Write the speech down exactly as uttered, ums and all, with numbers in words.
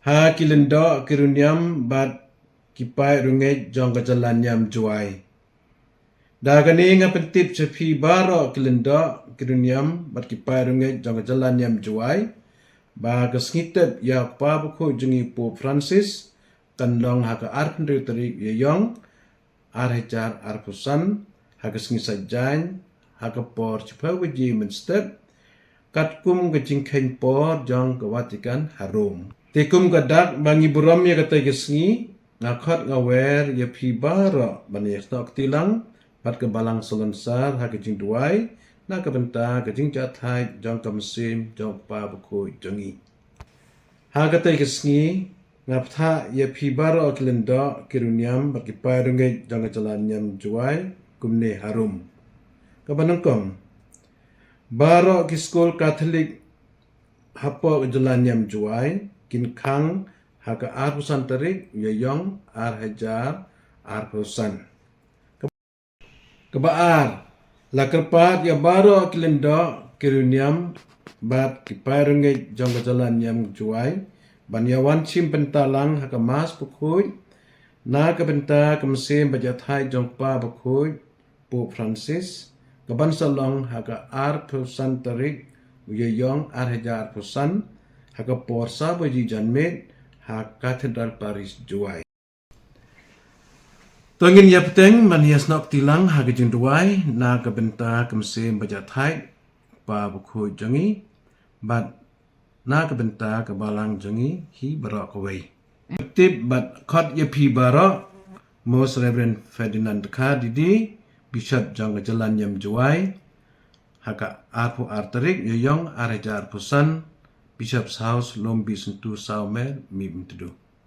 Ha ki lyngdoh ki riewniam bad ki paid riewngeit jong ka jylla niam Jowai. Da kane nga pyntip sha phi baroh ki lyngdoh ki riewniam bad ki paid riewngeit jong ka jylla niam Jowai ba ka sngi tep ïa u Kpa Bakhuid jong ngi Pope Francis kan long ha ka arphew hynriew tarik Ïaïong ar hajar arphew san, ha ka sngi Saitjaiñ, ha ka por shiphew baje mynstep, katkum ka jingkheiñ por jong ka Vatican ha Rome. Te kum ka dak ba ngi burom ïa katei ka sngi, nga khot nga wer ïa phi baroh ban ïasnoh kti lang bad ka Balang Salonsar ha ka jingduwai na ka bynta ka jingjahthait jong ka mynsiem jong u Kpa Bakhuid jong ngi. Ha katei ka sngi, nga bthah ïa phi baroh ki lyngdoh ki riewniam bad ki paid riewngeit jong ka jylla niam Jowai kumne harum. Kaba nyngkong, baroh ki skul Katholik hapoh ka jylla niam Jowai kin khang ha ka arphew san tarik Ïaïong ar hajar arphew san. Kaba ar, la kyrpad ïa baroh ki lyngdoh ki riewniam bad ki paid riewngeit jong ka jylla niam Jowai ban ïa wan shim bynta lang ha ka Mass Bakhuid na ka bynta ka mynsiem bajahthait jong u Kpa Bakhuid Pope Francis, kaban sa long ha ka arphew san tarik u Ïaïong ar hajar arphew san, ha ka por saw baje janmiet ha Cathedral Parish Jowai. To ngin ïa bteng ban ïasnoh kti lang ha ka jingduwai na ka bynta ka mynsiem bajahthait u Kpa Bakhuid jong ngi bad na ka bynta ka Balang jong ngi hi baroh kawei. Tip bad khot ïa phi baroh, Most Reverend Ferdinand Dkhar D D, Bishop jong ka jylla niam Jowai, ha ka arphew ar tarik Ïaïong ar hajar arphew san, Bishop's House, Lumbi Syntu, Sawmer, Mihmyntdu.